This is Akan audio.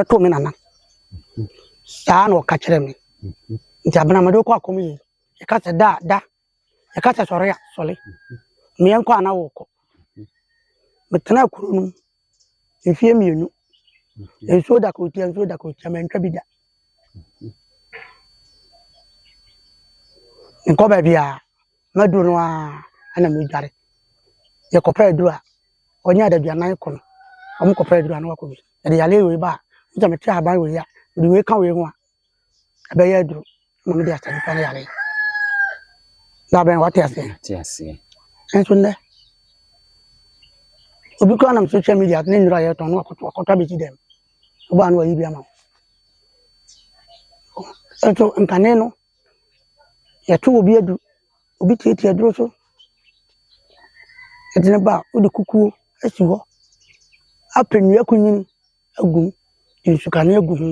Bɛtoo me nana. Saa na ɔka kyerɛɛ me. Nti abena mede wokɔ akɔm yie. Yɛka sɛ da a, da. Yɛka sɛ sɔre a, sɔre. Meɛ nkɔ a na wokɔ. Metenaa kuro no mu mfeɛ mmienu. Nsuo da kurotia, nsuo da kurotia, mantwa bi da. Menkɔ baabiara. Maduro no ara na medware. Yɛkɔpɛ aduro a, ɔnyɛ adaduanan kɔ no, wɔn kɔpɛ aduro a na wakɔ bi. Yɛde yareɛ wei ba a, wohu sɛ mete ahaban wei a, mede wei ka wei ho a, ɛbɛyɛ aduro ma mede asa nipa no yareɛ. Dabɛn wate aseɛ? Mate aseɛ. Nso nnɛ, obi koraa nam social media ne nnuro a yɛtɔn no wakɔtɔ wakɔtɔ abɛsi dɛm. Ɔbaa no wayi bi ama wo. Nso nkane no, Yɛto obi adu, obi tiatia aduro so. Yɛde no ba a, wode kukuo asi hɔ apɛ nnua kunini agu mu, de nsukanee agu ho.